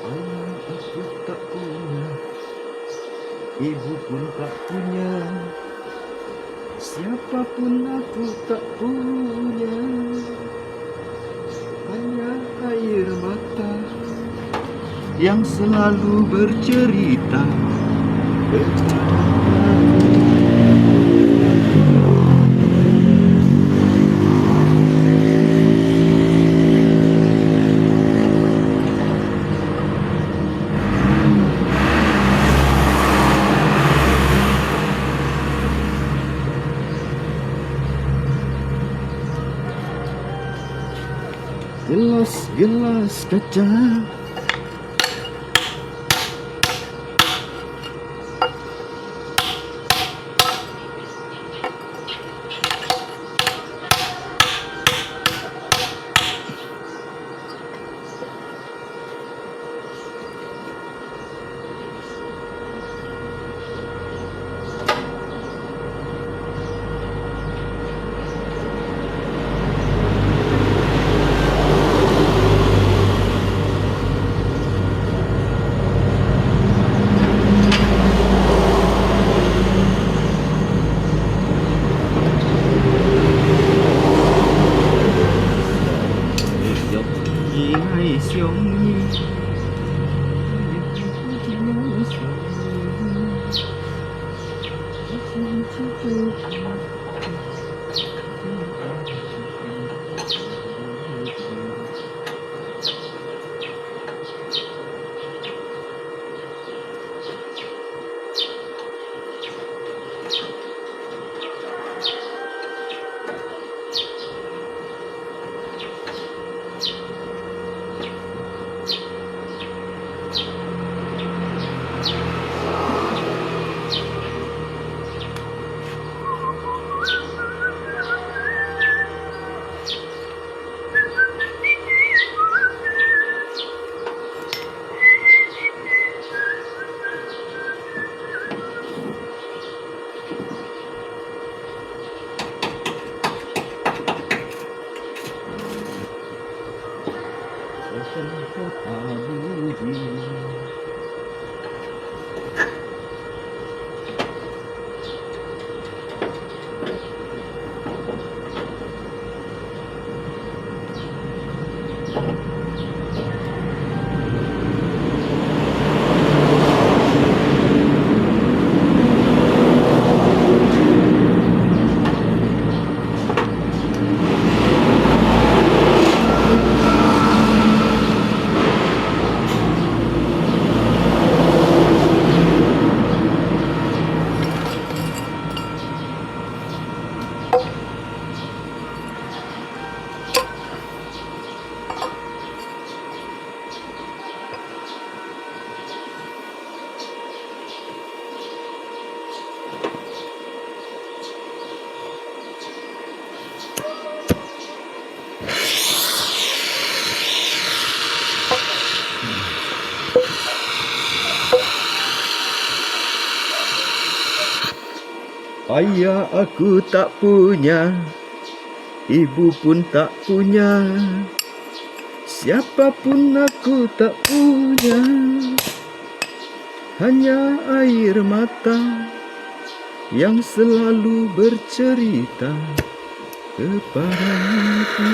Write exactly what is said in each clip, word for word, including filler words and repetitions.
Anak aku tak punya, ibu pun tak punya, siapa pun aku tak punya. Hanya air mata yang selalu bercerita. Gelas, gelas kaca. Ayah aku tak punya, ibu pun tak punya, siapa pun aku tak punya. Hanya air mata yang selalu bercerita kepadaku.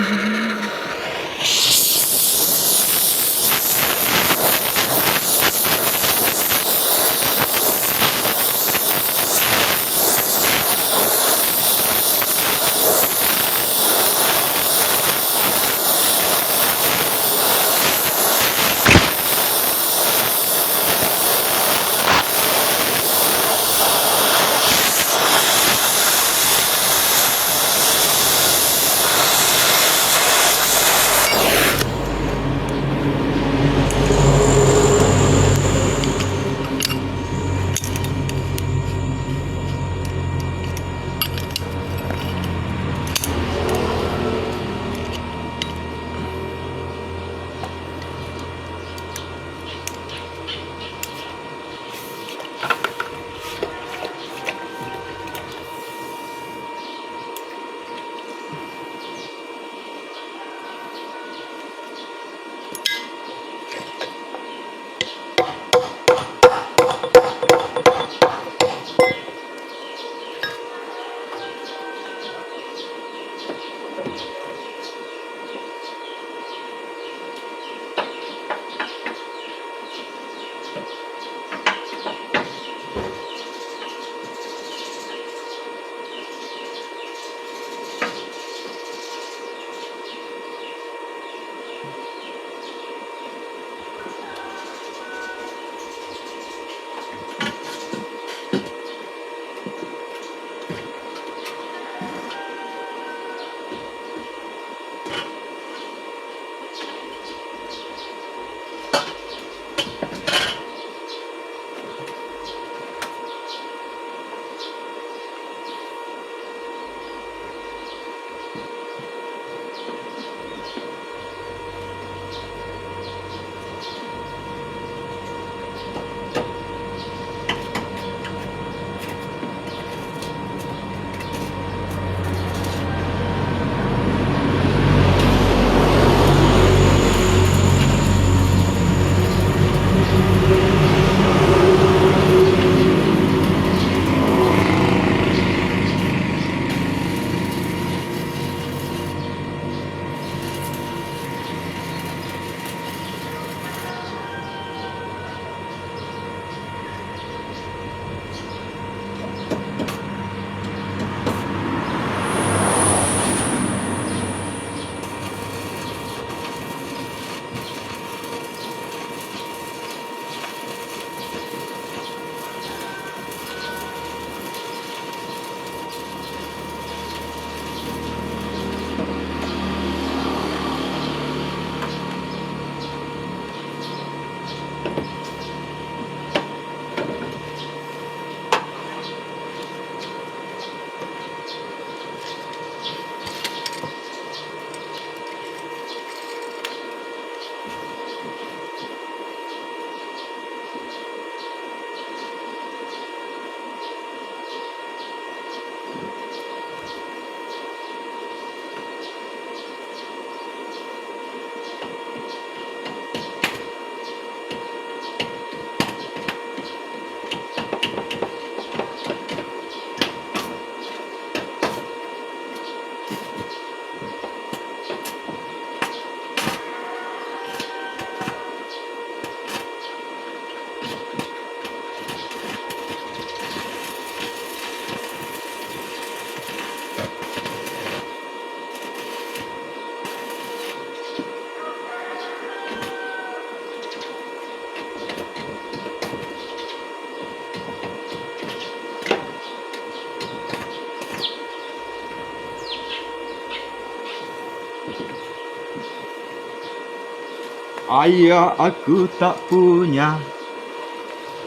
Ayah aku tak punya,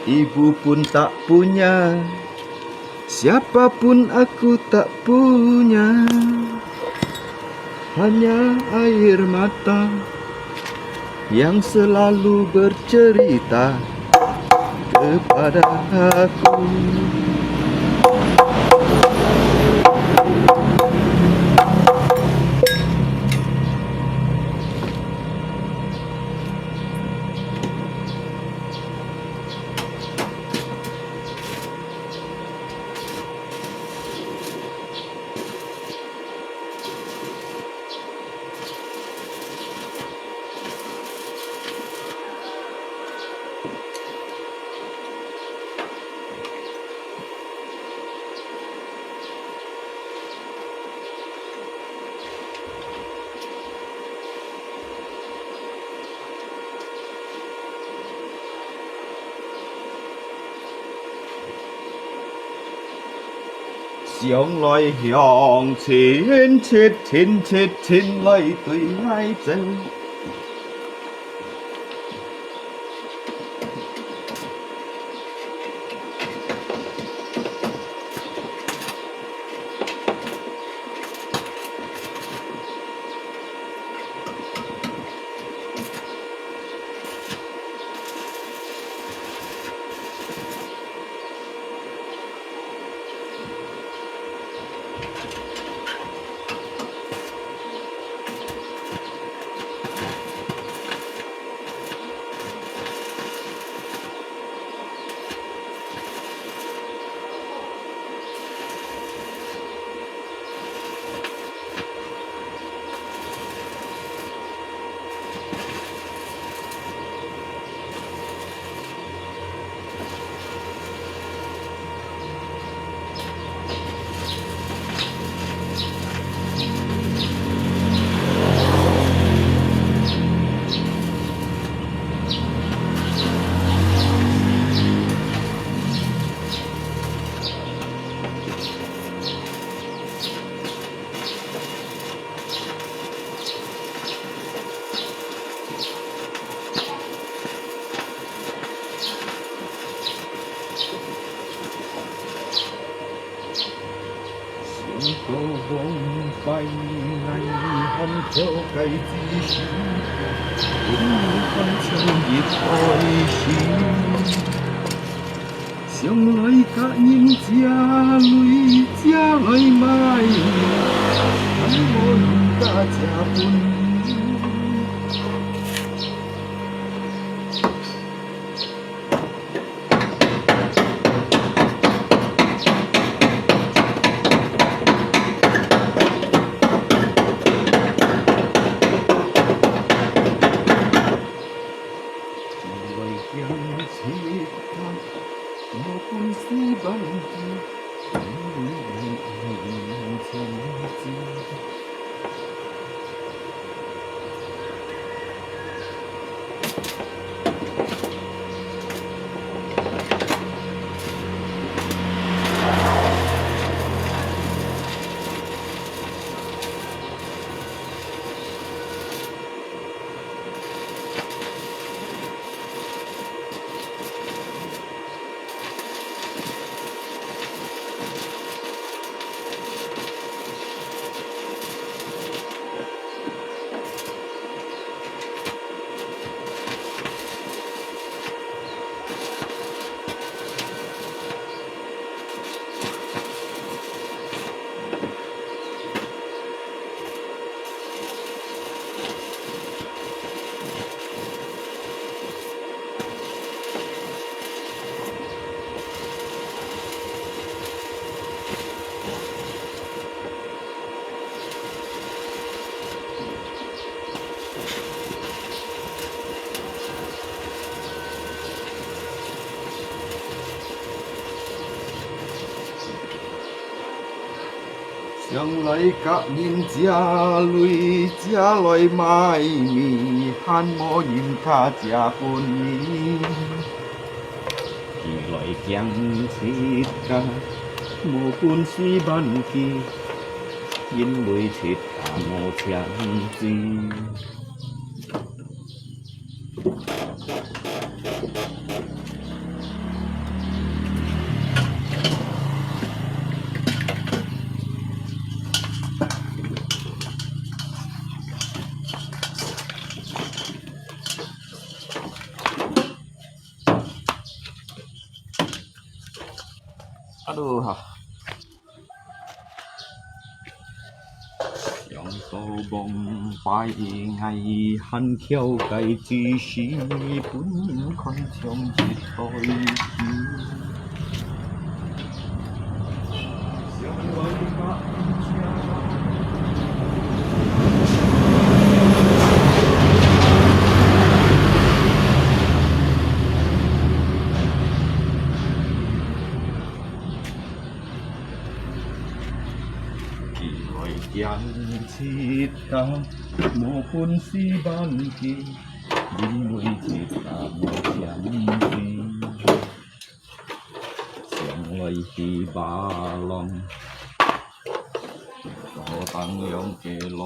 ibu pun tak punya, siapa pun aku tak punya. Hanya air mata yang selalu bercerita kepada aku. 想來想去，親切親切親來對𠊎真。 想到往擺，𠊎還跳該之時，心裡歡暢一開心。想來甲人借鐳，借來買米，還無人家借分你。 想來甲人借鐳，借來買米，還無人家借分你。佢來驚自家無本事還佢，因為自家無錢。Hello哈。想到往擺𠊎還跳該只是分人看像一代。 佢來點七下，無本事挽佢，因為七下無錢去。想來去巴郎，做當樣个路。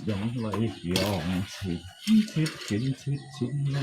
想來想去，七七七七七來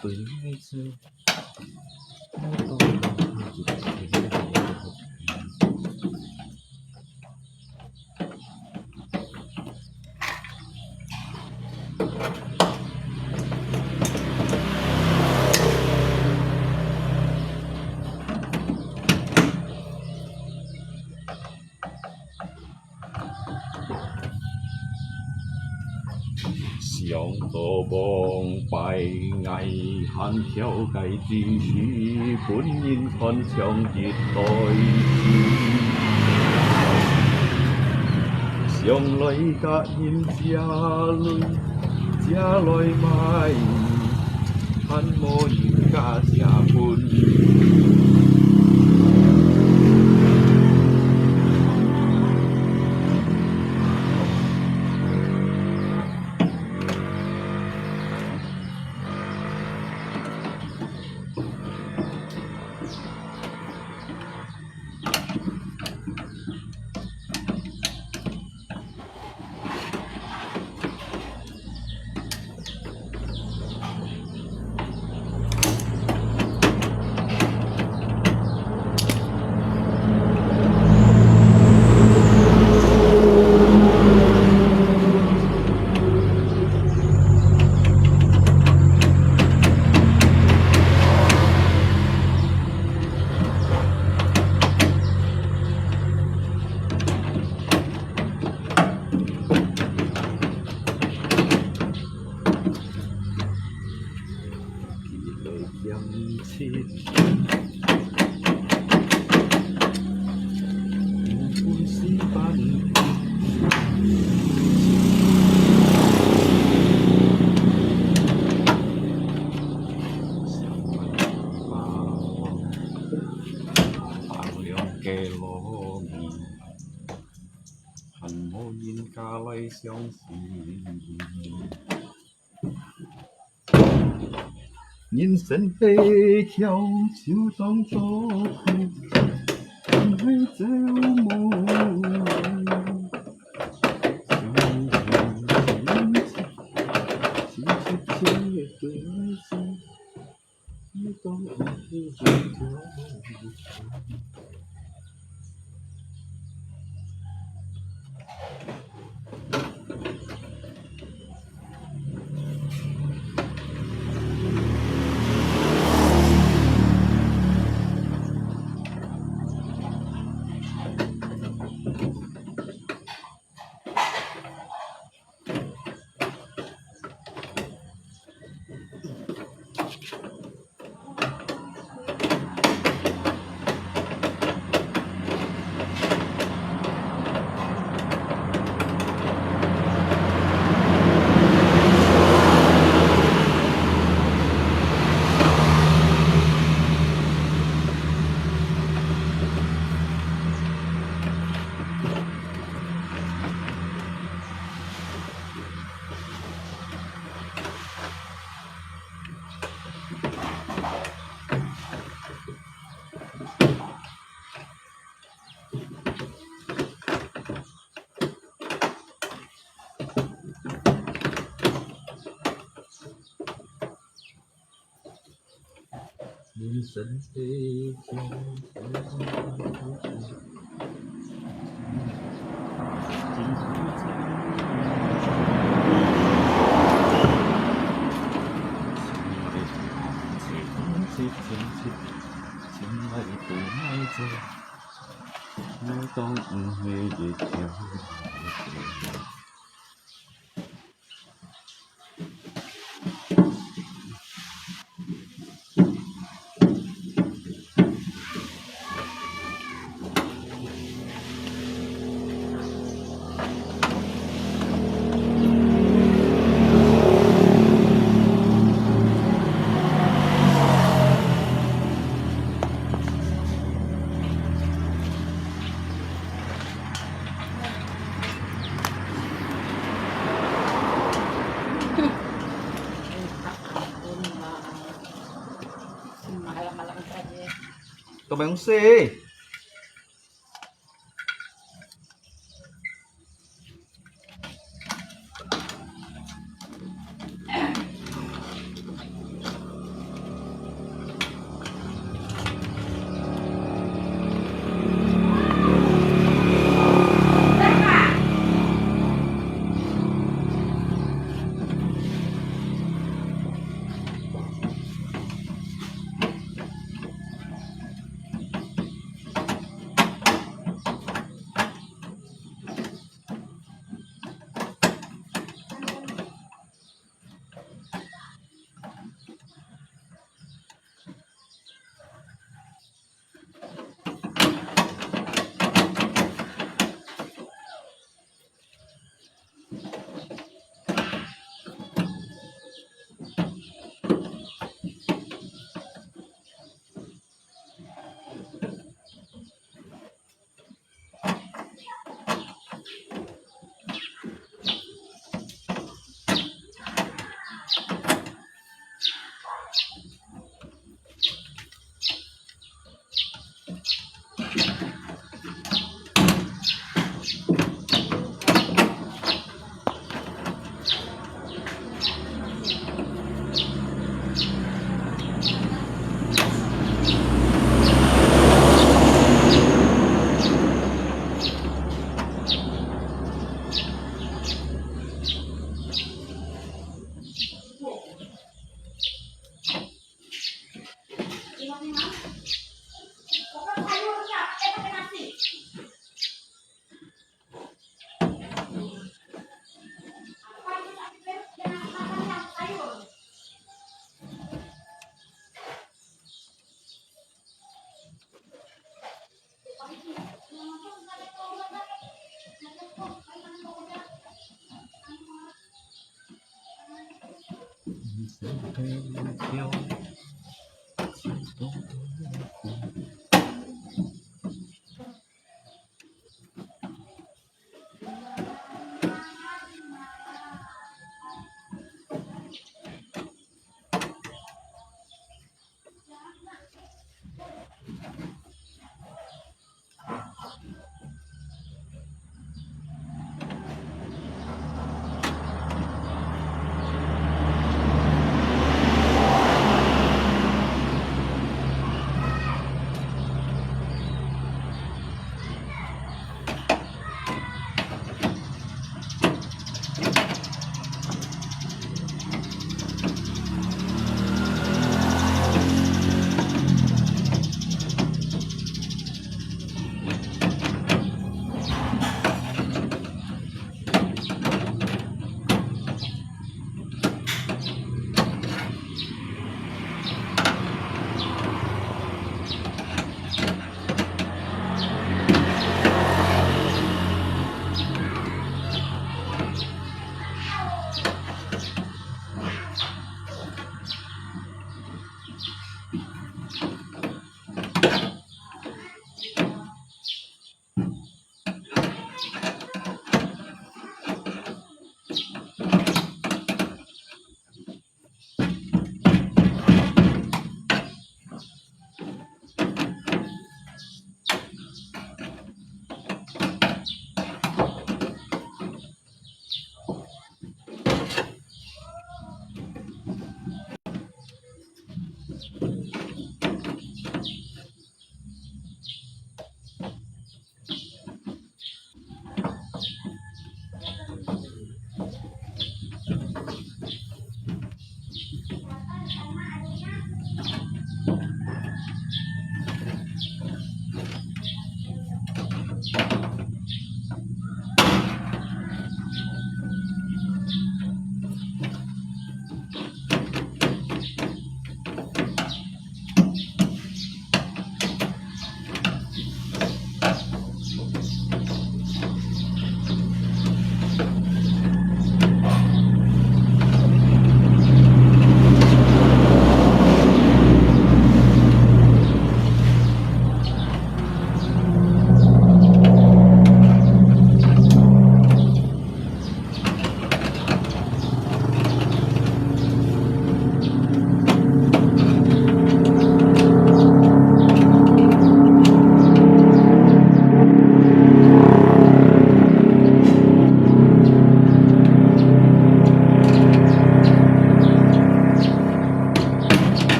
對來去。想到往擺𠊎還跳該只是分人看像一代。想來佮人借鐳，借來買，還無人敢借分。良亲，不分是非。相伴吧，放亮个路面，盼望人家来相信。 人生係橋，就當作陪，人係朝暮。人生的做咩事？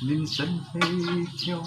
人生係場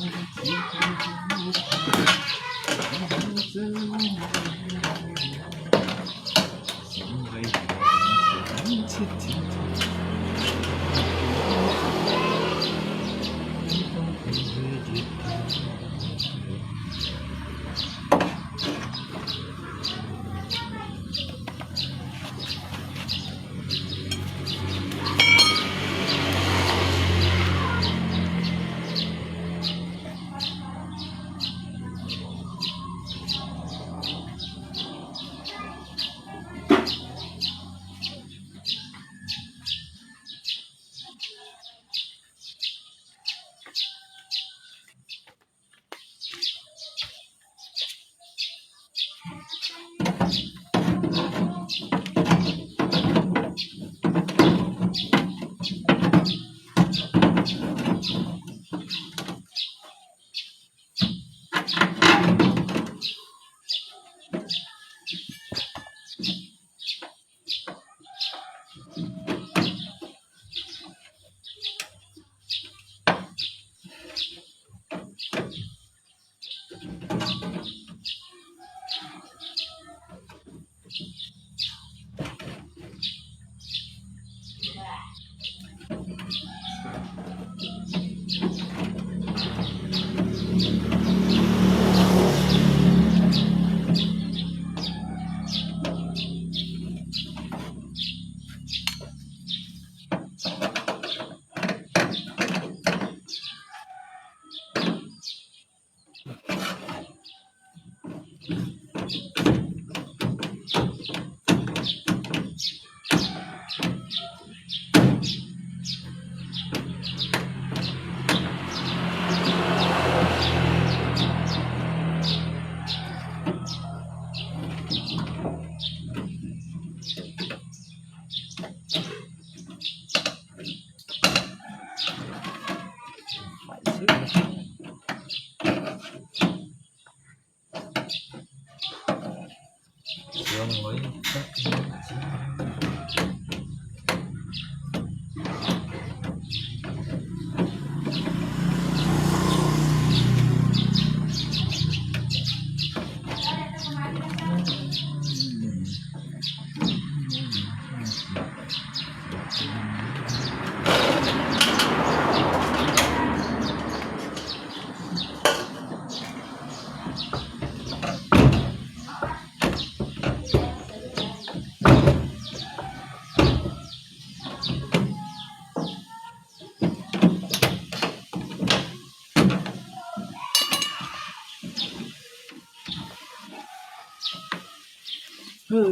佢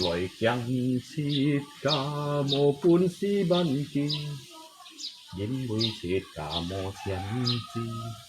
來驚自家無本事挽救，因為自家無錢資。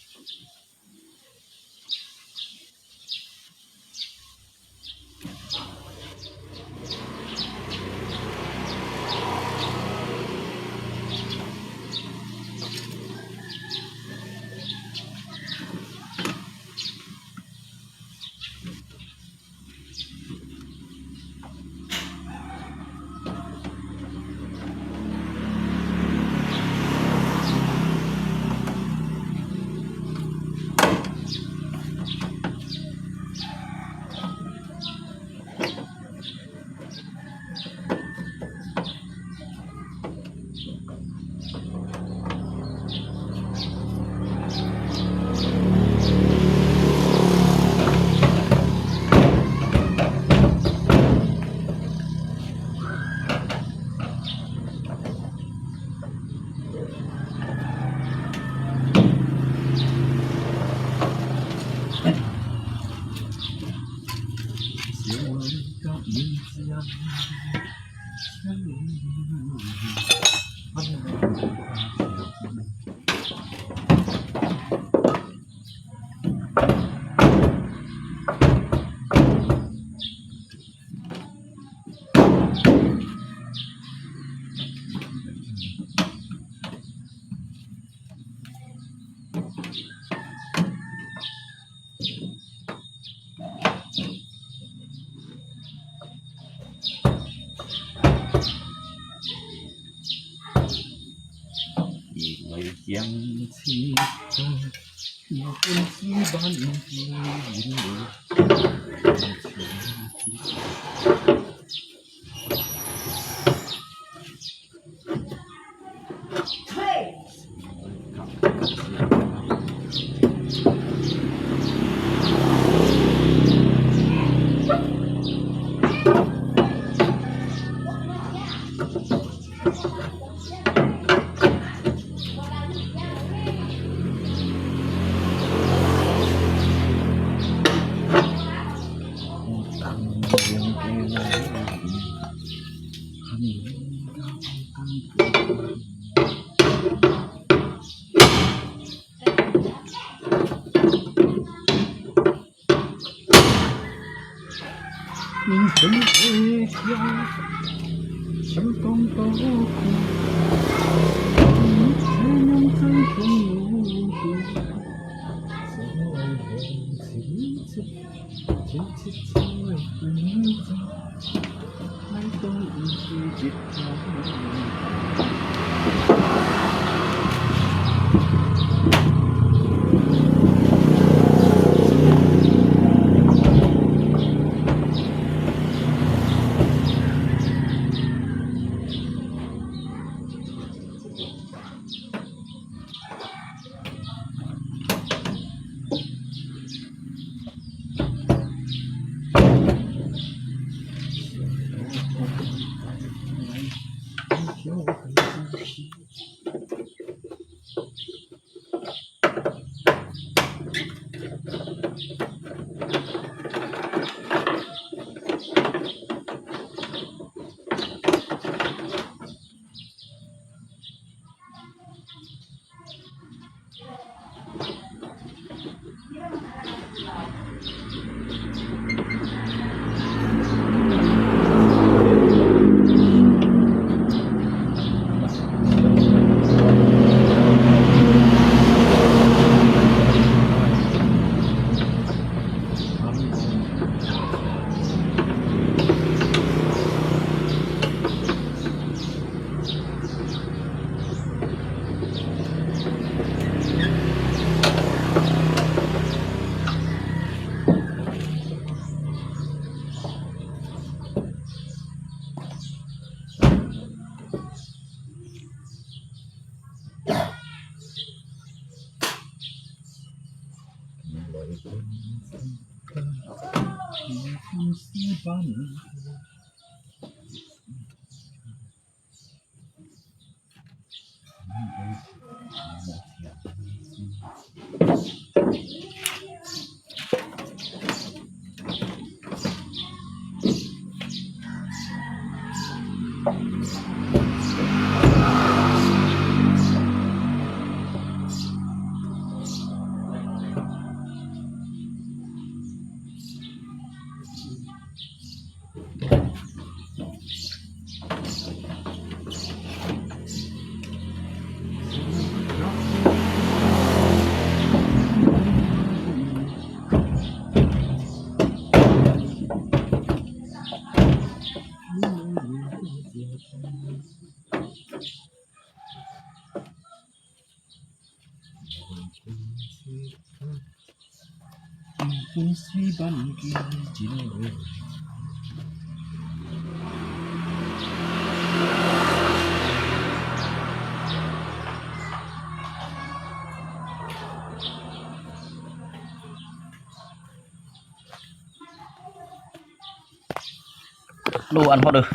路恁好了。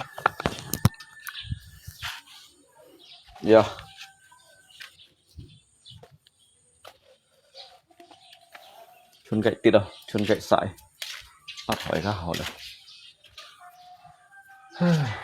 呀。 春該跌咯，春該晒，發財較好了。唉。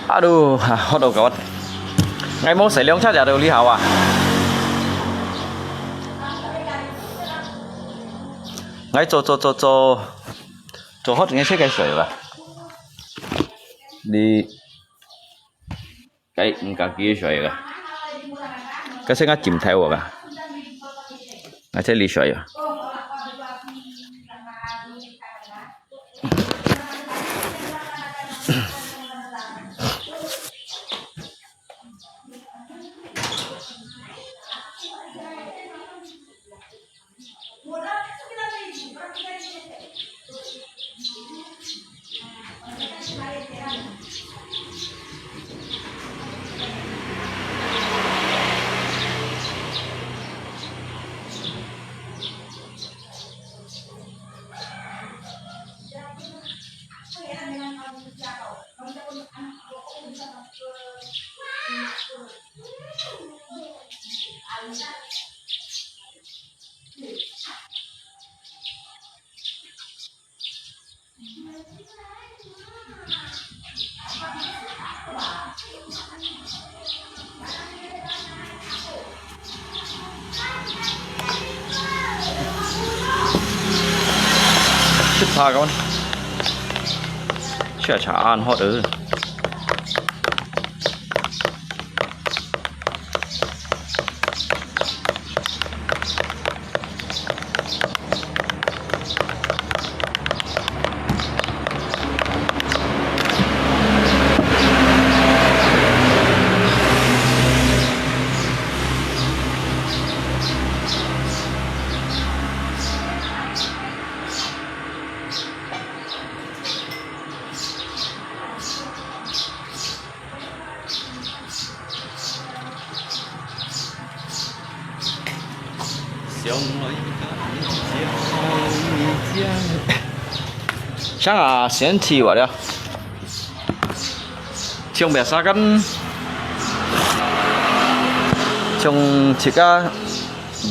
Aduh, hot到gawat. Ngai mong sai liang cha cha tu li hau ah. Ngai cho cho cho cho cho hot ngai sai kai sai ba. Ni Cái, cái kia xoài kìa. Cái xếp ngắt chìm theo kìa. Ngắt xếp ly xoài kìa. 食茶个，食茶恁好个。 想啊，先去吧了。像biasa kan，像自家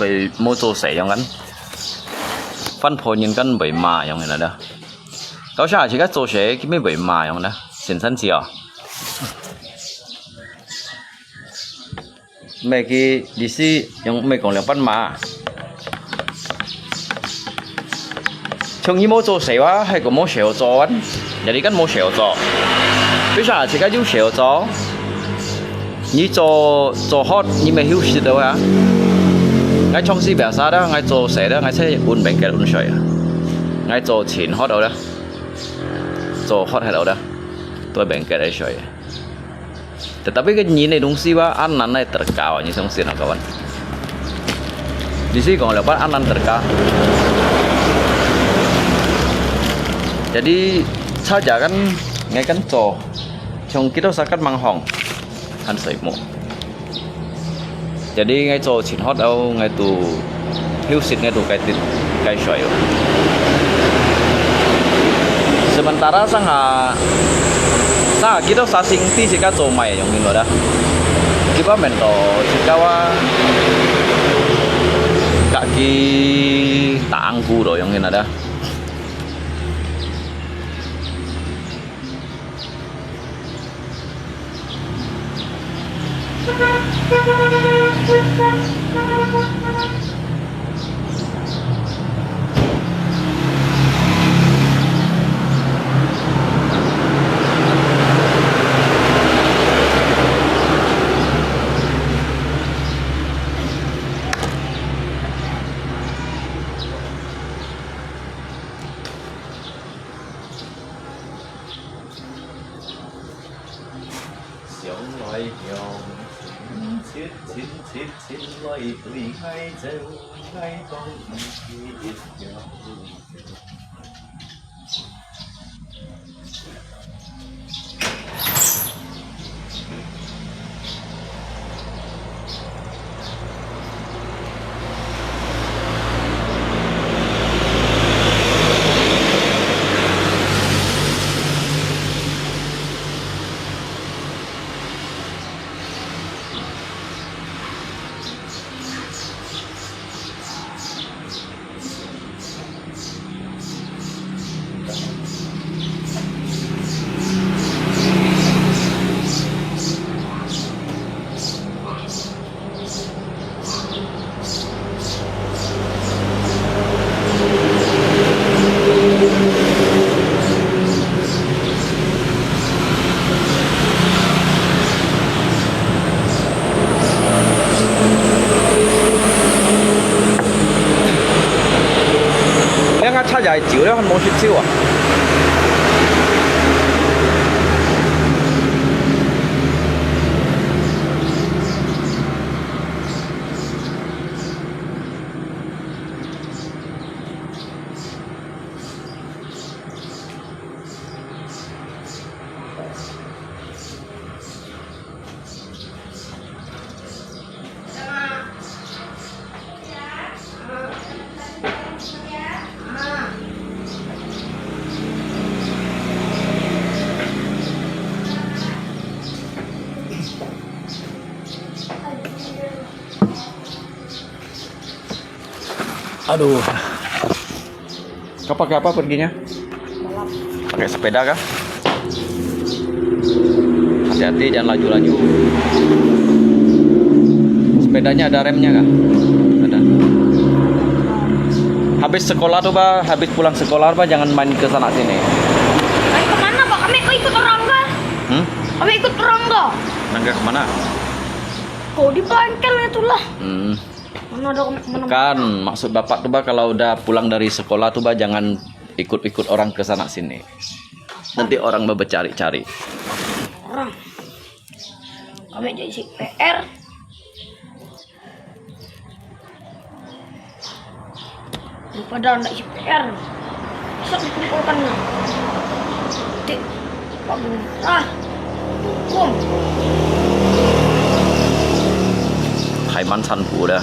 會無做事樣kan，番婆人kan會罵樣个啦。到時自家做事，佢乜會罵樣啦，先生知哦。 毋係佢意思用，毋係講兩半嘛。像你無做事哇，還講無事做啊，jadi kan無事做。為啥自家有事做？你做，做好，你乜休息到啊？𠊎從細biasa啦，𠊎做事啦，𠊎在運bengkel運水啊。𠊎做清潔到啦，做好忒到啦，對bengkel來水。 Tetapi kan人个東西哇，恁難來得搞啊，你相信啊，kawan。你是講了，恁難得搞。Jadi，saja kan，𠊎kan做，從幾多sakat manghong，還水木。 Jadi，𠊎做清潔到，𠊎都休息，𠊎都該，該睡哦。Sementara sang下，sang下幾多sakat sing，自家做麼个用个啦？Kita mendo，自家哇，自家打工都用个啦。 想來香，親切親切親來對𠊎笑，𠊎當毋知一條。 你看車仔走了，還無食酒啊？Aduh. Kau pakai apa perginya? Pakai sepeda kah? Hati-hati, jangan laju-laju. Sepedanya ada remnya kah? Ada. Habis sekolah tu, bah, habis pulang sekolah, bah, jangan main ke sana sini. Main ke mana, Pak? Kami ikut orang kah? Hmm? Kami ikut orang kah? Nangka ke mana? Kau di bengkel itulah. Hmm. Mana ada kami, mana. Kan, maksud Bapak tu, bah, kalau udah pulang dari sekolah tu, bah, jangan ikut-ikut orang ke sana sini. Nanti orang mau bercari-cari. Orang. Kami jadi si P R. Padahal ndak si P R. Bisa dikumpulkan. Tik. Pak Guru. Ah. Hukum. 还蛮残酷的。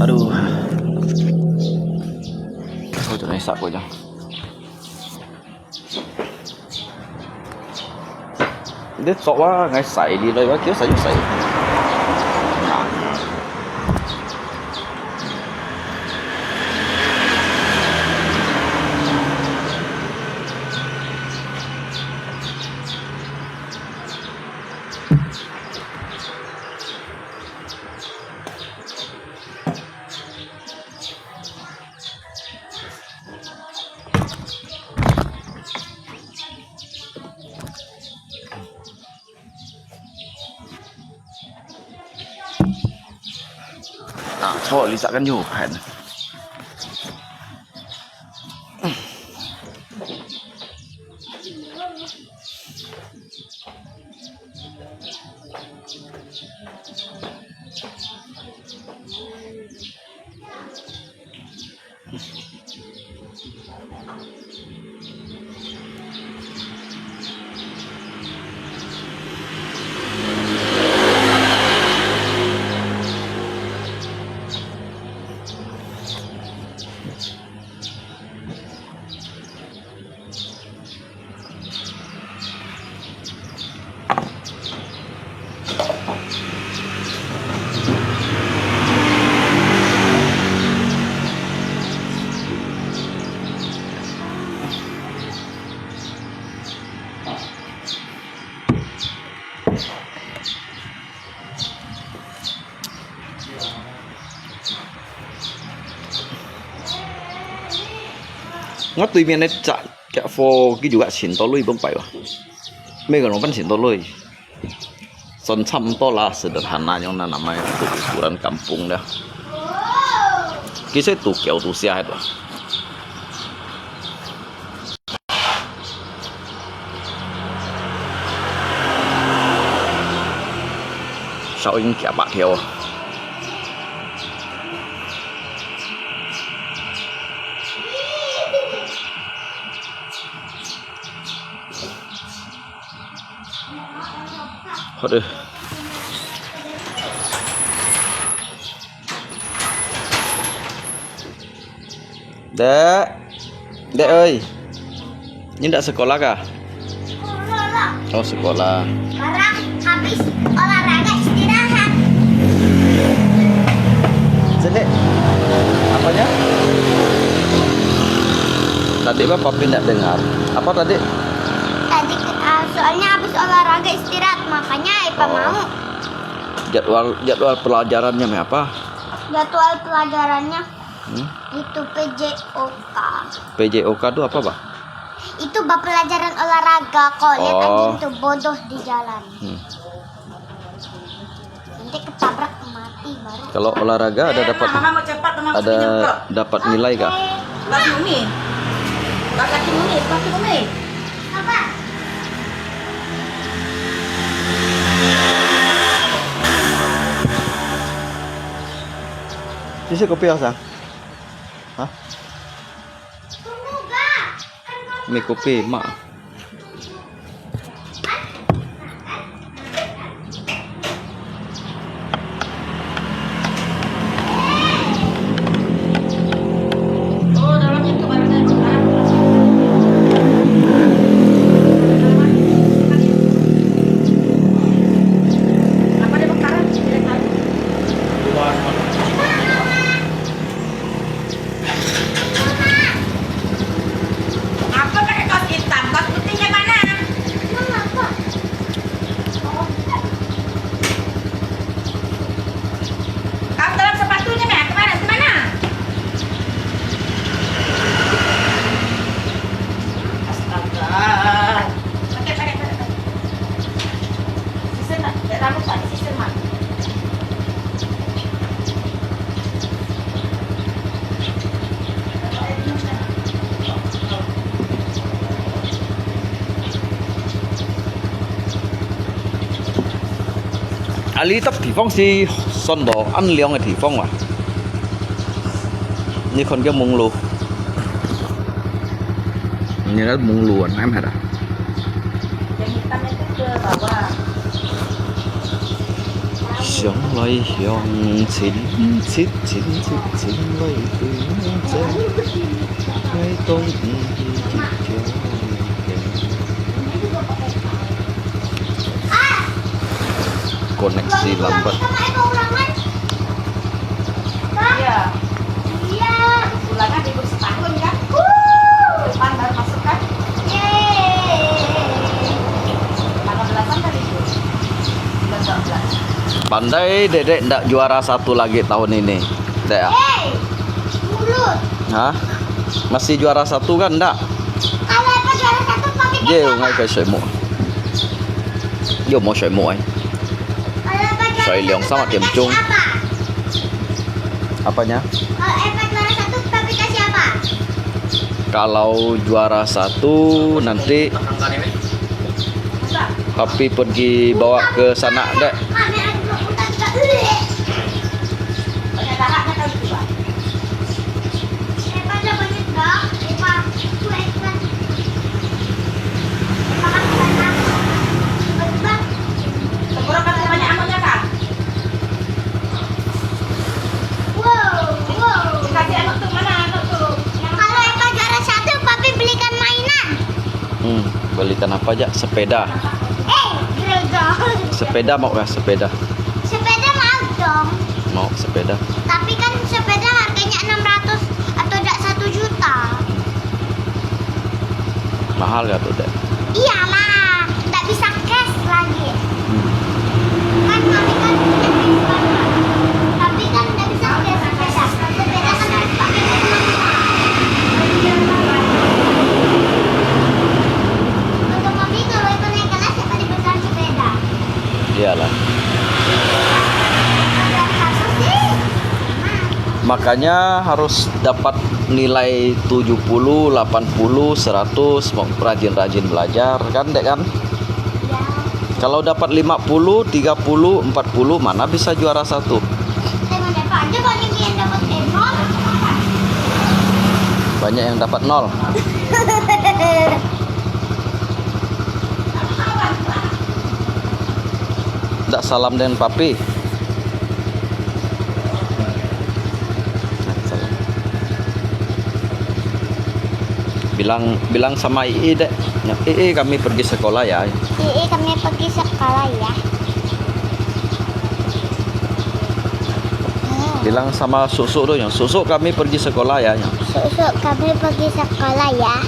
Aduh. Ako ito na isa ko dyan. Dito wa, ngai sai di loy, wa kiyo sai, sai. Ah, so, lisa kan yo kan. Ngõ對面个隻，隻貨佢就个千多鐳，放擺哇。每個人分千多鐳，算差毋多啦，sederhana樣啦，namanya tu ukuran kampung dah. Kisah tu kiau tu sia itu. 少一點吧，條。好的。 Dek, Dek ơi, ini ndak sekolah kah? Sekolah lah. Oh, sekolah. Sekarang habis olahraga istirahat. Sini. Apanya? Tadi apa Papi ndak dengar? Apa tadi? Tadi, ah, soalnya habis olahraga istirahat, makanya Ipa mau. Jadwal, jadwal pelajarannya apa? Jadwal pelajarannya Hmm? Itu P J O K. P J O K tu apa, bah? Itu bah pelajaran olahraga. Kau lihat Oh. anjing tu bodoh di jalan. Hmm. Nanti ketabrak mati baru. Kalau olahraga ada dapat, Mama mau cepat, Mama ada dapat nilai kah? Pakai Umi. Pakai Umi, pakai Umi. Apa? Sisi kopi asal? Hah? Mie kopi, mak. 啊，這搭地方係算到恁靚个地方哇。你看這網路，你那網路啊，哪有啊？想來想去，親切親切來對望，愛當你去 Koneksi lambat. Iya. Iya. Ulangan libur setahun kan? Depan baru masuk kan? Yeay. Tanggal belasan kan libur? Bulan dua belas. Pandai Dedek ndak juara satu lagi tahun ini, Dek ah. Yeay. Mulut. Hah? Masih juara satu kan ndak? Kalau apa juara satu, papi kan. Ye, ngai kai 水母。 又没水母哎。Kalau juara satu, papi kasih apa? Apanya? Kalau juara satu, papi kasih apa? Kalau juara satu, nanti papi pergi bawa ke sana, Dek. Banyak darahnya kan gitu, Pak. Hebat lah, banyak, Bang. Hebat. Itu hebat. Hebat kan, Bang? Tiba-tiba. Tenggorokan banyak anunya, Kak. Wow, wow. Dikasih anu tuh, mana anu tuh? Kalau hebat juara satu, Papi belikan mainan. Hmm, belikan apa aja? Sepeda. Eh, gereja. Sepeda mau kah? Sepeda. Sepeda mau dong. Mau sepeda. Tapi kan sepeda harganya enam ratus atau ndak satu juta. Mahal kah tuh, Dek? Iyalah, ndak bisa cash lagi. Hmm. Kan kami kan punya cash banyak. Tapi kan ndak bisa cash sepeda. Sepeda kan harus pakai duit. Untuk mami kalau ikut naik kelas, siapa dibelikan sepeda? Iyalah. Makanya harus dapat nilai tujuh puluh, lapan puluh, seratus, rajin-rajin belajar, kan, Dek, kan? Kalau dapat lima puluh, tiga puluh, empat puluh, mana bisa juara satu? Banyak yang dapat nol. Ndak salam dengan Papi. Bilang, bilang sama Ii, Dek. Ya, Ii, kami pergi sekolah ya. Ii, kami pergi sekolah ya. Hmm. Bilang sama Susuk tuh, yang, "Susuk, kami pergi sekolah ya," yang. "Susuk, kami pergi sekolah ya."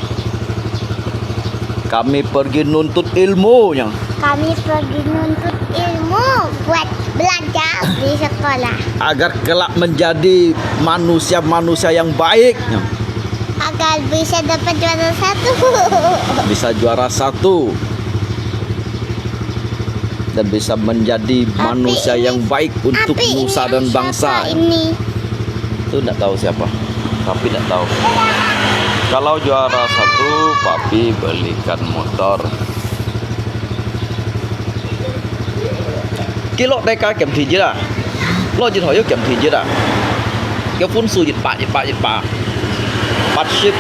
Kami pergi nuntut ilmu, yang. Kami pergi nuntut ilmu buat belajar di sekolah. Agar kelak menjadi manusia-manusia yang baik, yang. Agar bisa dapat juara satu. Bisa juara satu. Dan bisa menjadi manusia yang baik untuk nusa dan bangsa. Tapi ini siapa ini? Itu ndak tahu siapa. Tapi ndak tahu. Kalau juara satu, Papi belikan motor. Ki lok dai ka kiam thi jit a. Lok jit hoi yo kiam thi jit a. Kiau phun su jit pa, jit pa, jit pa. Pat sip,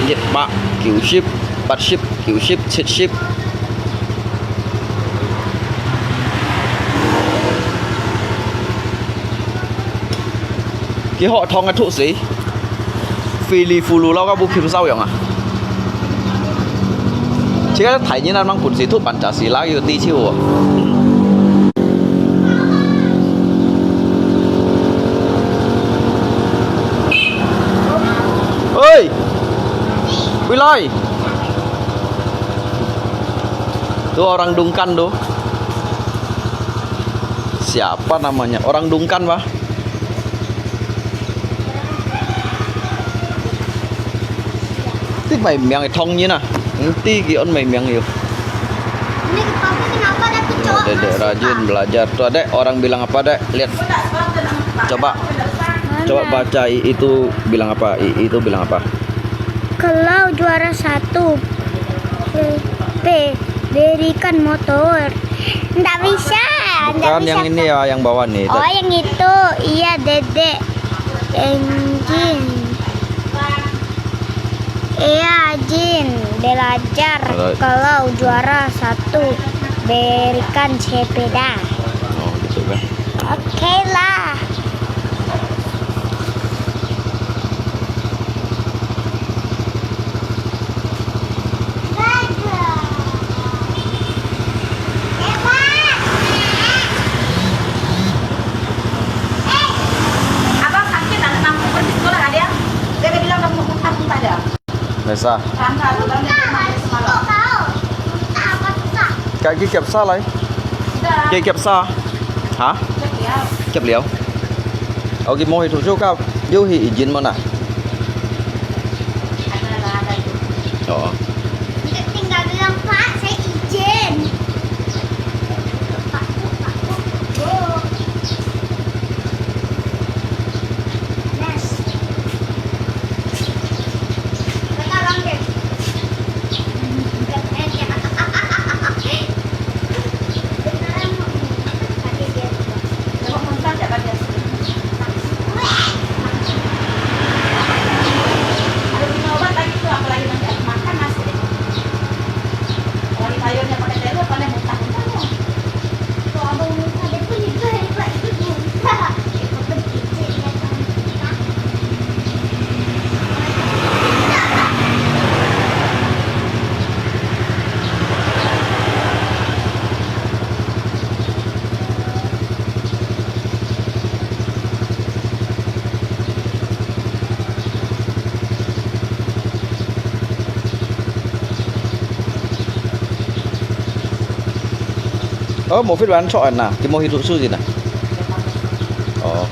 jit pa, kiu sip, pat sip, kiu sip, chit sip. Ki hok thong a thuk si. Fili fulu lau ka bu kim sao yong a. Chika thai nyi nan mang pun si thuk ban cha si la yu ti chiu. Oi. Ui lai. Tu orang Dungkan tu. Siapa namanya? Orang Dungkan, bah. Ti mai miang thong nyi na. Ti ki on mai miang yo. Ini kepala kenapa ada kecoa Dek, Dek masuk, rajin Pak? Belajar. Tuh, Dek, orang bilang apa, Dek? Lihat. Coba. Mana? Coba baca i-, itu bilang apa? I-, itu bilang apa? Kalau juara satu, P, P, berikan motor. Ndak bisa. Bukan yang ini ya, yang bawah nih. Oh, yang itu. Iya, Dedek. Engine. Iya, Jin. Belajar. Kalau juara satu, berikan sepeda. Oh, gitu kan. Oke lah. Abang sakit, anak kamu pergi sekolah, ada? Dia bilang kamu muntah-muntah dia. Nesa. Tangga, bilang dia muntah semalam. Kak, ki kiap sa lai? Sudah. Ki kiap sa? Ha? Kiap liao. Kiap liao. Oke, mau hidup juga. Yuk hi izin mana? Ada lah, ada tu. Oh. Tinggal bilang, "Pak, saya izin." Pak, Pak, Pak, Pak. Yes. Kata bang deh. Oh, movie luan chok an na, ki mo hi tu su jin na. Oh.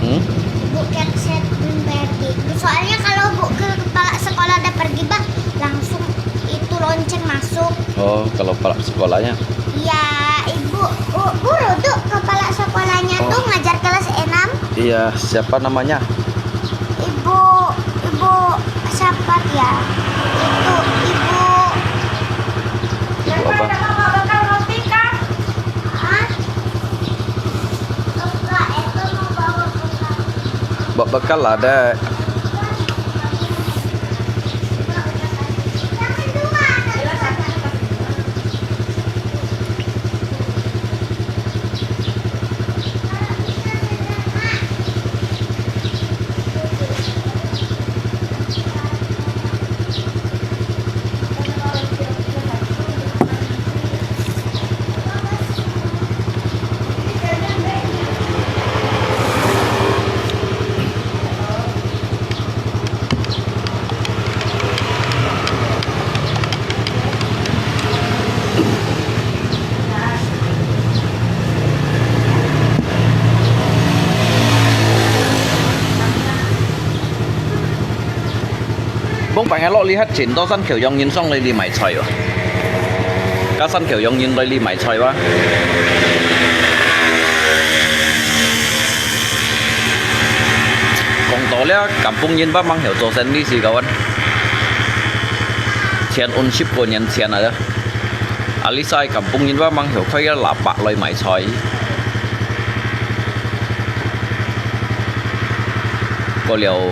Hmm? Soalnya kalau bu ke kepala sekolah dah pergi, bah, langsung itu lonceng masuk. Oh, kalau kepala sekolahnya? Ya, ibu, guru tu kepala sekolahnya tu ngajar kelas enam. Iya, siapa namanya? Ibu, ibu siapa dia? Itu ibu. Ibu apa? Hah? Bawa bekal lah, Dek. Bông bánh lọ li hát chín tô săn kiểu dòng nhìn song li li mái choi. Cá săn kiểu dòng nhìn li li mái choi wa. Kong tô lia, kampung nhìn wa mang hiểu tô săn li si kawan. Chén un sip ko nyen chén à. Alisai kampung nhìn wa mang hiểu khai lá bạc loi mái choi. Có điều,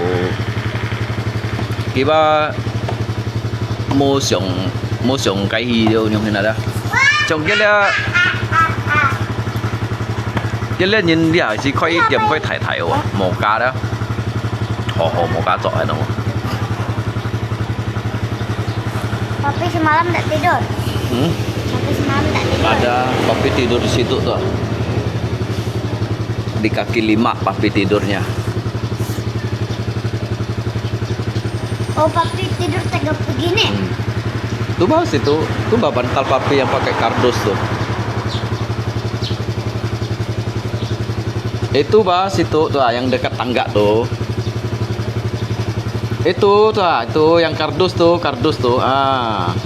kiba mua sòng, mua sòng cái gì đâu nhung thế nào đó. Trong cái lia, cái lia nhìn đi hả, chỉ coi điểm coi thải thải ủa, màu cá đó. Hồ hồ màu cá chọi hay đâu. Papi semalam tak tidur. Hmm? Papi semalam tak tidur. Ada, Papi tidur di situ tuh. Di kaki lima Papi tidurnya. Oh, Papi tidur tegap begini. Hmm. Itu bah situ, itu bah bantal papi yang pakai kardus tu. Itu bah situ tu ah, yang dekat tangga tu. Itu tu ah, itu yang kardus tu, kardus tu. Ah.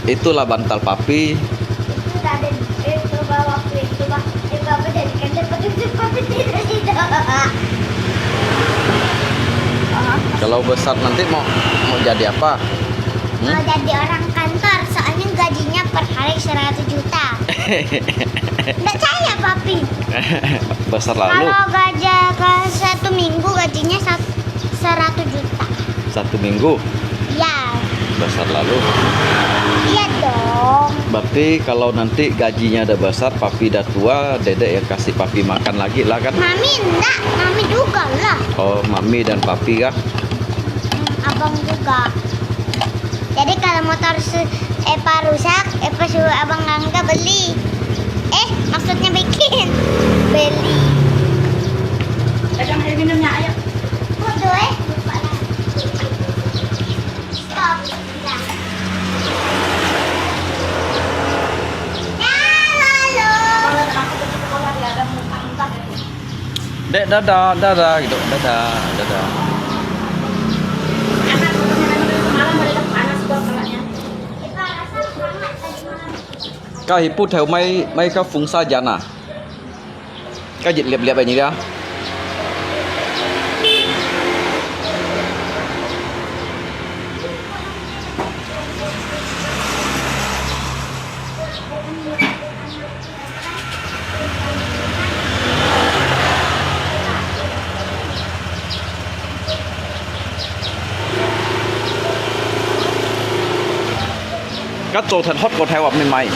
Itulah bantal papi. Itu tadi, itu bah waktu itu bah, itu apa jadi kerja petunjuk papi tidak tidak. Kalau besar nanti mau mau jadi apa? Hmm? Mau jadi orang kantor, soalnya gajinya per hari seratus juta. Nggak percaya, Papi. Besar lalu. Kalau gaji, kalau satu minggu gajinya sat-, seratus juta. Satu minggu? Ya. Besar lalu. Iya dong. Berarti kalau nanti gajinya udah besar, papi udah tua, dedek yang kasih papi makan lagi lah kan? Mami enggak, mami juga lah. Oh, mami dan papi kah? Hmm, abang juga. Jadi kalau motor su-, Epa rusak, Epa suruh abang Angga beli. Eh, maksudnya bikin. Beli. Pegang air minumnya, ayo. Waduh, eh, lupa lah. Stop. Dah. Dah, lalu. Dek, dadah, dadah, gitu, dadah, dadah. Kau hiput heo mai, mai kau fungsa jana. Kau jit liap-liap ini dia. Kau cho thật hot kau Thái Bắc mai mai.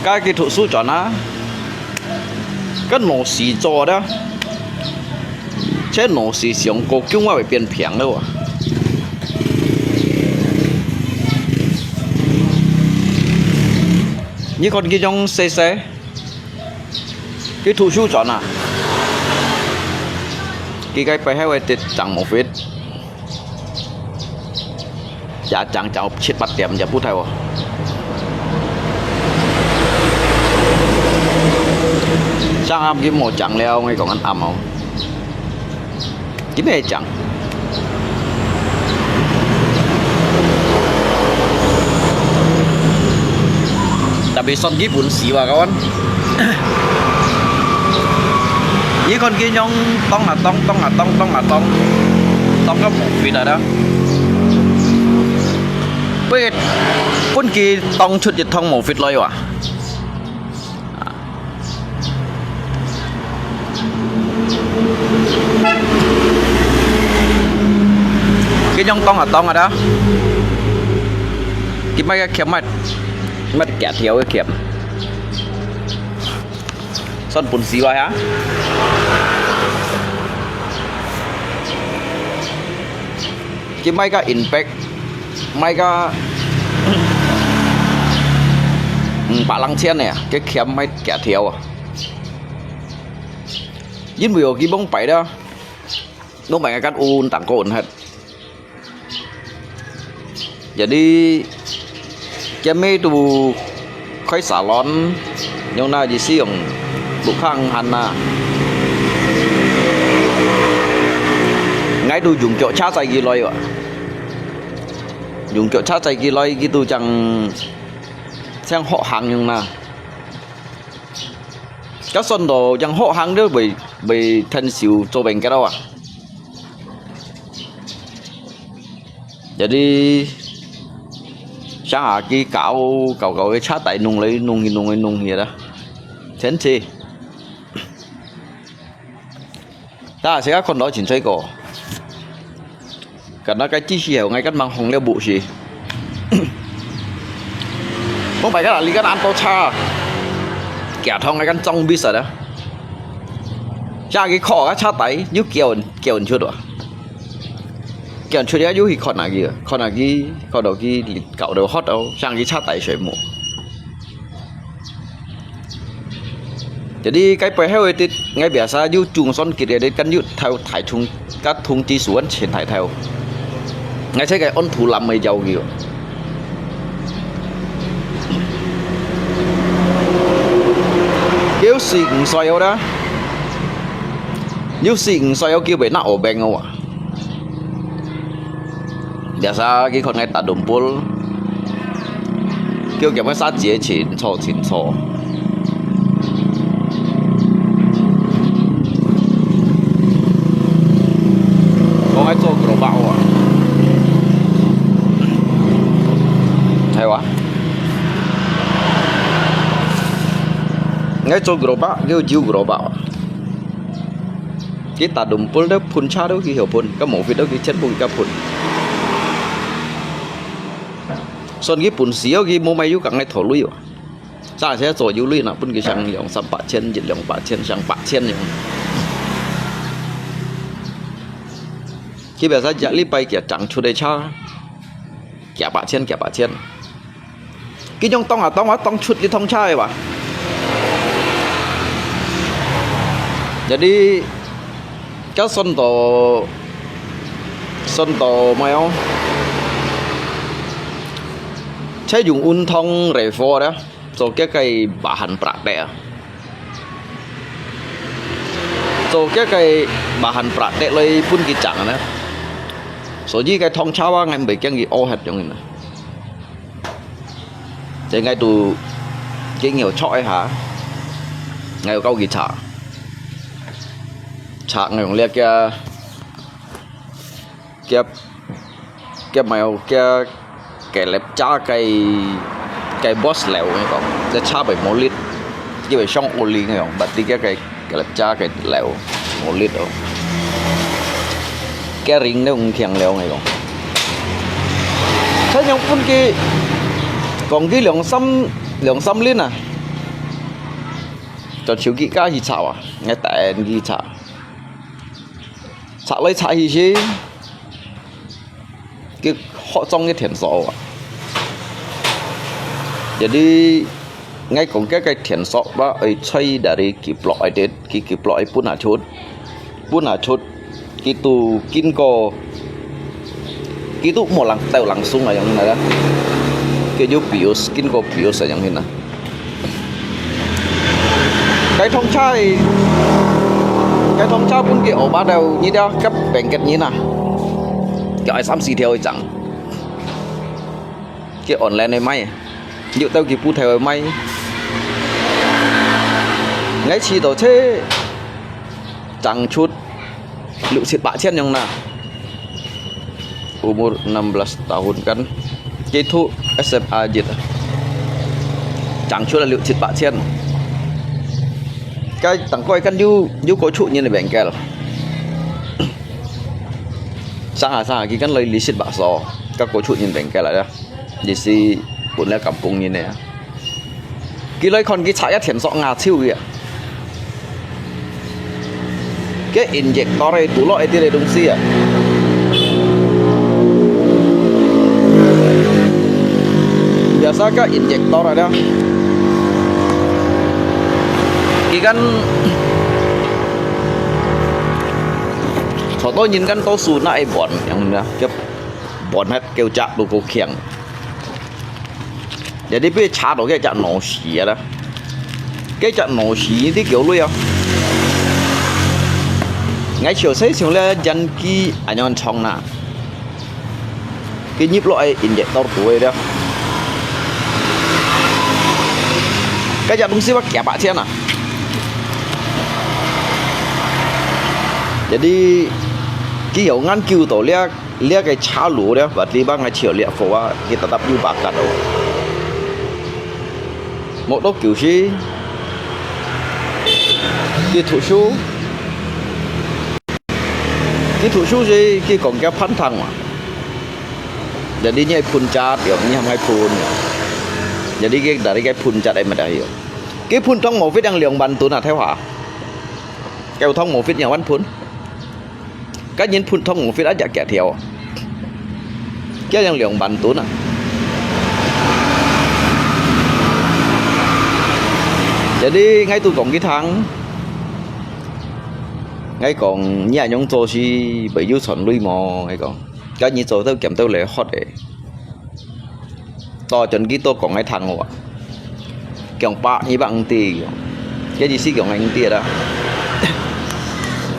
Kau kỹ thuật sư chọn à? Kau nổ xì cho đó. Chứ nổ xì xiong cô kiêu ngoại phải biến phiền đâu à. Như con kia trong xe xe. Kỹ thuật sư chọn à? Kỹ cái phải hay vậy tết chẳng một phết. Chả chẳng chả chết bắt tiệm chả bút hay à. Sáng hôm kia mua chẳng leo ngay còn ăn ẩm không? Chính là chẳng. Tapi son Nhật Bản xí wa kawan. Ini kon kia nyong tong à tong, tong à tong, tong à tong. Tong có một phít à đó. Bữa, bữa kia tong chút dịch thông một phít lôi wa. Cái nhông tông à tông à đó. Cái máy cái khiêm máy, máy kẹt thiếu cái khiêm. Son bún xí vậy hả? Cái máy cái inspect, máy cái, ừ, bả lăng chén này, cái khiêm máy kẹt thiếu à. Yên bùi ở cái bông bảy đó. Bông bảy cái cắt un tặng cô hết. Jadi, kia mê tu khói xà lón, nhông na chỉ sử dụng bụi khang hẳn na. Ngay tu dùng kiểu chá chạy gì lôi vậy. Dùng kiểu chá chạy gì lôi cái tu chẳng sang họ hàng nhông na. Các son đồ chẳng họ hàng đó bị, bị thân xỉu cho bệnh cái đó à. Jadi, sáng hà kia cào, cào, cào cái chá tay nung lấy, nung hi, nung lấy, nung hi đó. Chén chê. Ta sẽ còn đó chỉnh chơi cổ. Cái đó cái chi phí ngay cắt mang hồng leo bộ gì. Không phải cái là lý cắt ăn tô cha. Kẻ thông ngay cắt trong biết sao đó. Sáng cái khó cái chá tay, yú kiểu, kiểu chút đó. Kian chhut ya yu hi khon a ki, khon a ki, khon a ki, kau do hot au, sang ki chá tai sui mu. Jadi, cái pui heo edit, ngai biasa yu chung son kit edit kan yu thau thai chung, kat thung chi suan chen thai thau. 𠊎自家安土lâm个要求。九十五歲了啦，九十五歲了，佢還拿烏病哦啊。Biasa佢看𠊎打đùm bul，佢叫𠊎煞子清楚清楚。講𠊎做gerobak啊，係哇？𠊎做gerobak，佢有酒gerobak啊。 佢打đùm bul都噴車都佢曉噴，該毛飛都佢全部佢噴。算佢本事哦，佢無買油，講𠊎討鐳啊。啥時做有鐳啦，分佢上兩三百千，一兩百千，上百千樣。佢biasa一禮拜佢整出个車，幾百千，幾百千。 佢樣當啊當啊，當出一趟車个哇。Jadi，該算到，算到麼个哦？車用運動來貨咧，做該个bahan praktek啊。做該个bahan praktek來分佢整呢。所以該趟車啊，𠊎毋會驚佢屙忒樣呢。 這𠊎都經有坐一下，𠊎有教佢查，查𠊎用這个，个，个買有个，个粒渣个，个boss了，𠊎講，這車尾無力，因為上屋裡𠊎講，but這个个 个粒渣个了，無力哦。个人都毋強了，𠊎講。佢樣分佢，講佢兩三，兩三輪啊，就手機架去拆啊，𠊎帶人去拆。拆來拆去時， 佢學裝个電鎖啊。Jadi，𠊎講該个電鎖啊，愛在dari佢block愛得，佢，佢block愛分下出，分下出，佢都經過，佢都無人，到人送啊，樣來啦。佢有bius，經過bius啊，樣形啊。 該趟車，該趟車分佢學巴到，你兜甲平吉人啊，佢愛三四條一張，佢online个賣，又到佢鋪頭个賣。𠊎試到車，正出 六七百千樣啦。Umur enam belas tahun kan，佢讀S M A就，正出來六七百千。該當該間有，有個出人个bengkel。上下上下，佢間來二十把所，該個出人bengkel來啦，也是本來kampung人个啊。 佢來看佢拆一天索牙超个啊。該injector个，堵落一啲个東西啊。Biasa該injector ada。佢間，好多人間多數拿一碗，樣呢，就碗還夠隻都夠強。 Jadi，被查到該隻腦死啊啦。該隻腦死，你叫佢啊。𠊎笑死笑咧，人佢恁樣長啦。佢入落去injector肚个了。該隻東西我幾百千啊。Jadi，佢有研究到了。 這个車路了，berarti bang ngai chiu liak fo啊，佢tetap有bakat哦。Mok to kiu si，佢讀書，佢讀書時，佢講佢pantang嘛。Jadi你愛phun cat，你還愛phun。Jadi佢dari佢phun cat ai mada hiu。佢phun thong mofit yang兩萬ton啊，頭下。佢thong mofit yang萬phun。 Cái人phun thong ngủ phit át chả kẹt thiểu. Cái yang liang bản tốn à. Jadi ngai tu kong cái tháng. Ngai kong nhà nhung cho si bởi yu chọn lui mò ngai kong. 該日做到兼到來學个，到轉佢都講个聽話，講百二百五啲，該意思講个五啲啦。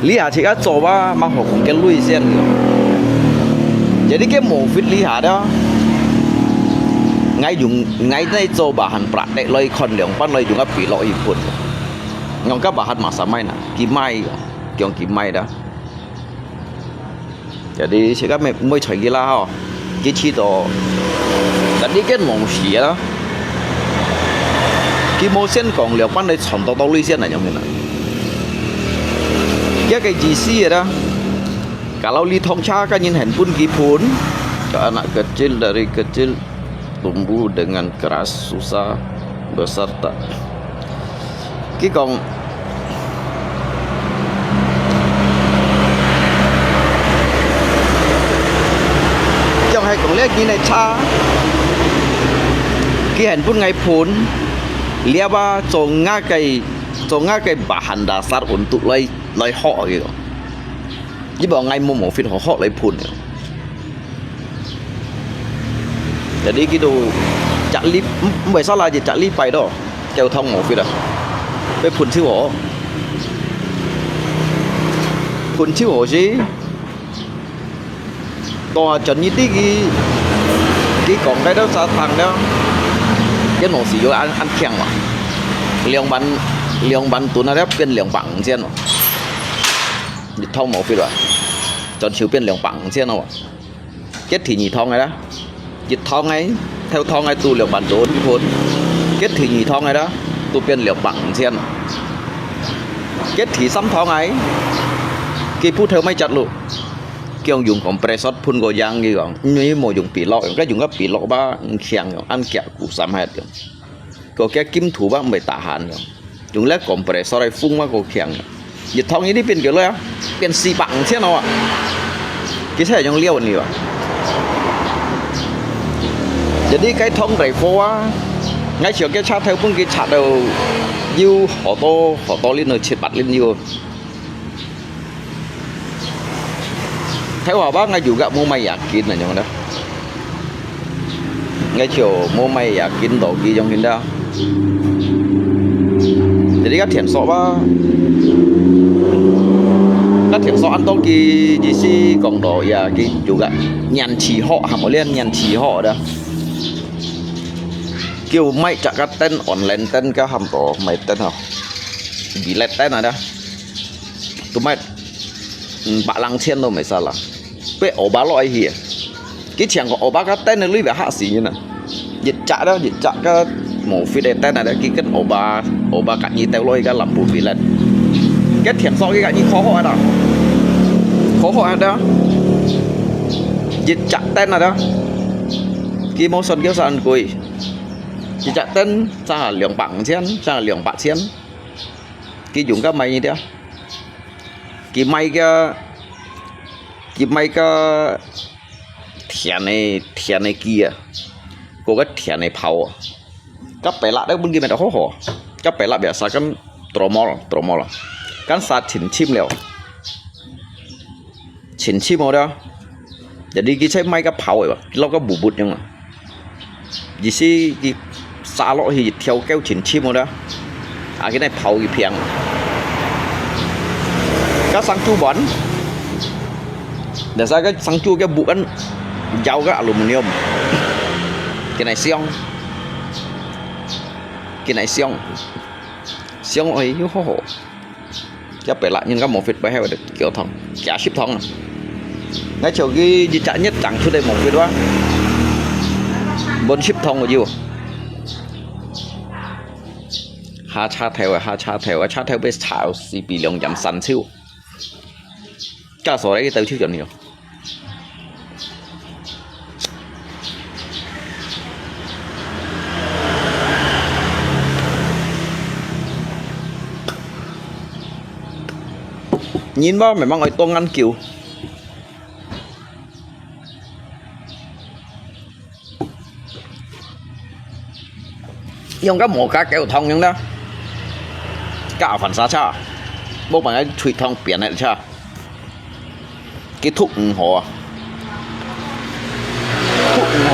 你下自家做吧，乜好講个鐳先个。Jadi个無fit你下了，𠊎用𠊎在做吧，還praktek來看兩班來用个比落一分。用个吧還masa mai na，佢mai，講佢mai啦。 Jadi sekarang每每在佢啦吼，佢試到，jadi kan無事啦。佢無先講了，班來傳到到鐳先來樣个啦。佢个意思个啦，kalau你通車个人很分佢分，ke anak kecil dari kecil tumbuh dengan keras susah besar tak. 佢講，講係講這人个車，佢還分𠊎分，了啊做𠊎个做𠊎个bahan dasar untuk來來學佢講。佢講𠊎無無fit好學來分个。 Jadi佢都隻禮毋毋會salah，一隻禮拜咯，交通無fit啊，被分手哦，分手哦是，到啊轉一啲佢佢講該兜沙糖了，跟老師有恁恁強嘛，兩萬兩萬噸啊，變兩百五千咯，一趟無fit啊，轉手變兩百五千咯。 該第二趟个啦，一趟个，頭趟个都兩萬多一分，該第二趟个啦，都變兩百五千。該第三趟个，佢鋪頭買隻路，佢用用compressor噴過樣，佢講，因為無用比落，用該用个比落吧，毋強用，恁強，苦三下用。 個个金土吧毋會tahan个，用了compressor來封嘛過強个。一趟一定變幾多啊？變四百五千哦啊！其實係用料你吧。Jadi該趟大貨啊，𠊎想該車頭分佢拆到有好多好多輪哦，七八輪有。 頭下吧，𠊎油壓無買也緊啊，樣啦。𠊎就無買也緊到佢樣緊啦。Jadi該電索吧，該電索恁多佢意思講到呀，佢油壓燃氣好，還無練燃氣好的。叫買隻个燈，online燈个，還無買燈吼，billet燈啊的。 都賣，嗯，百零千都無salah。被歐巴落去，佢請個歐巴个燈个鐳別嚇死人啊！一隻了，一隻个無fit个燈啊，佢跟歐巴，歐巴隔日掉落去个lampu billet。該天上佢隔日好好个啦，好好个啦，一隻燈啊啦，佢無算叫算貴，一隻燈差兩百五千，差兩百千，佢用个買一條。 佢賣个，佢賣个甜个，甜个雞啊，過个甜个泡啊。該白辣个分佢賣到好好，該白辣biasa kan tromol，tromol啊，kan沙清清了，清清好了。Jadi佢在賣个泡个吧，落个bubut樣啊。 意思佢撒落去一條溝清清个啦，啊，佢來泡一片。該生豬盤，但係該生豬个bukan，有个aluminium，佢來香，佢來香，香落去又好好。 一百零人个無fit，擺喺度幾多趟？幾十趟啊！𠊎就佢一隻月掙出來無fit哇，分十趟个有。下車頭啊，下車頭啊，車頭被炒死，比兩點三手。加索來去兜手轉了。 人嘛，memang愛當研究。用个無加溝通用啦，加番沙車，無辦法推動變个車。 佢讀毋好啊。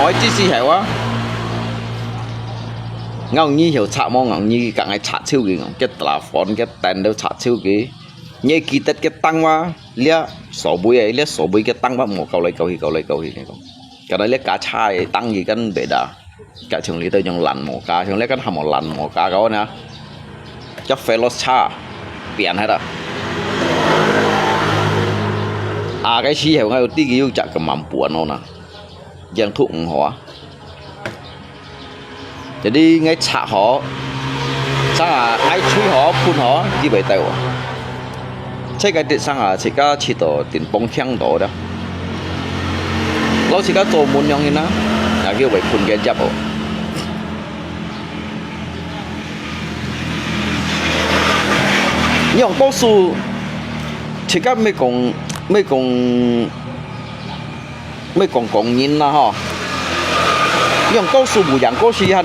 Ai，即時係哇。𠊎你曉插無？𠊎你甲𠊎插手佢，佢telefon，佢等到插手佢。你記得佢當哇，這所謂个，這所謂个當哇，無搞來搞去，搞來搞去，你講。Karena這加差个當佢跟別个，甲像你都用爛毛加，像這跟還無爛毛加搞呢，叫Veloz差，變下啦。啊，該時候𠊎有知佢有隻个manpuan咯呢。 Yang thuốc ngủ hả? Jadi ngai chak hả? Sang à, ai chui hả, phun hả, đi bày tàu. Chai cái tiết sang à, chỉ có chỉ tổ tiền bóng khéng tổ đó. Lâu chỉ có tổ muốn nhong hin á, là kêu bày phun cái giáp ổ. Nhưng có sự chỉ có mấy con, mấy con 毋係講講人啦吼，用高速無贏過去還，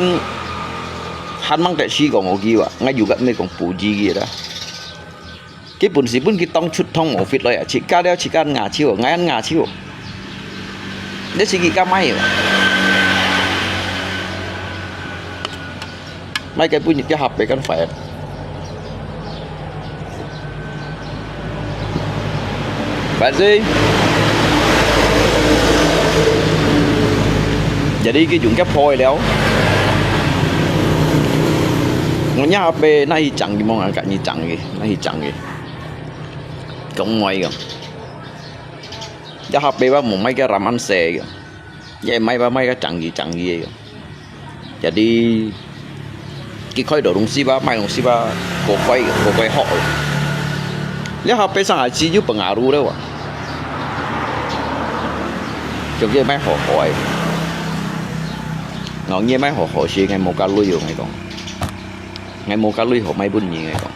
還吂得死講我佢話，𠊎有个毋係講不義个啦。佢本事分佢當出通無fit來啊，自家了自家牙手，𠊎牙手，你自己敢買啊？ 買个分你叫下背跟快。反正，jadi佢用个破了。我下背那一张个么，啊，你张个，那一张个，讲买个，下背吧，冇买个raman se个。 也買吧，買个正義正義个。Jadi，佢開到東西吧，買東西吧，過快過快好。這下背上還係有pengaruh了哇。總之買好好个。哦，你買好好些，𠊎無加鐳哦，𠊎講。𠊎無加鐳好買分你，𠊎講。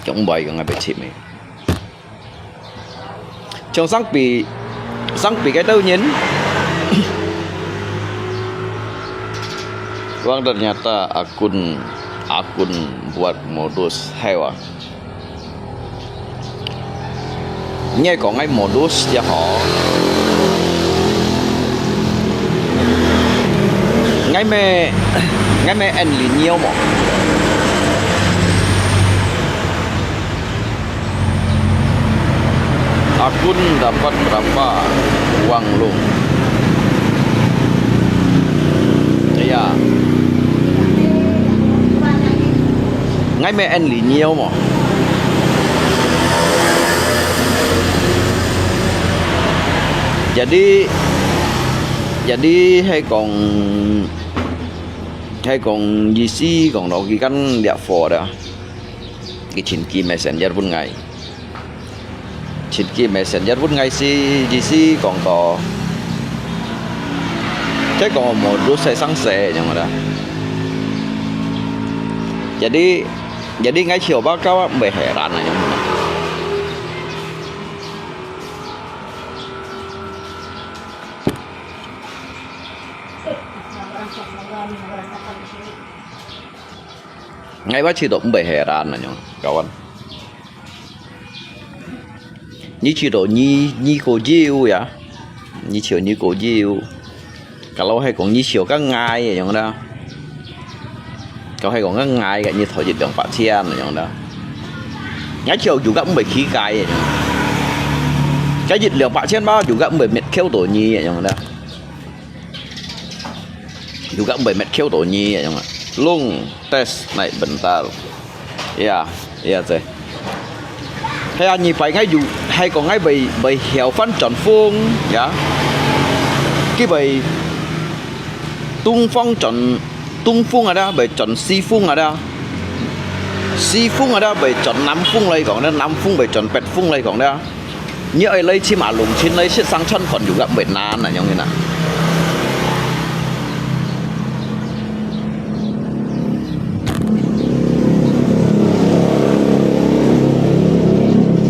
總買个，𠊎別切咩。 像上ปี，上ปี个多年，Bang ternyata akun, akun buat modus hewa. Nghe講cái modus ya hả? Ngai me, ngai me en li nhiều mò. Akun dapat berapa uang lu? Iya. Ngai me en li nhiều mò. Jadi, jadi 係講，係講意思講到佢跟這貨的，佢尋寄messenger分𠊎，尋寄messenger分𠊎是意思講到，即講無都係生死樣个啦。Jadi, jadi𠊎笑吧，搞啊，毋會係人啊，樣个啦。 Ngai ba chỉ dok mbai heran na nyong, kawan. Ni chỉ dok ni, ni ko jiu ya. Ni chiu ni ko jiu. Kalau hai kong ni chiu ka ngai ya nyong da. Kalau hai kong ka ngai ka ni thoi jit liang pak chian ya nyong da. Ngai chiu juga mbai khi kai ya nyong. Ka jit liang pak chian ba juga mbai met kêu to ni ya nyong da. Juga mbai met kêu to ni ya nyong. Lung test naik bentar. Ya, ya, teh. Hai ani pai ngai yu, hai kong ngai bai, bai hiao fan chọn phương, ya. Ki bai Tung Phong chọn, Tung Phong ada, bai chọn Xi Phong ada. Xi Phong ada, bai chọn Nam Phong lai kong da, Nam Phong bai chọn Pet Phong lai kong da. Ni ai lai chi ma lùng chin lai sit sang chọn kon juga bai nan na nyong na.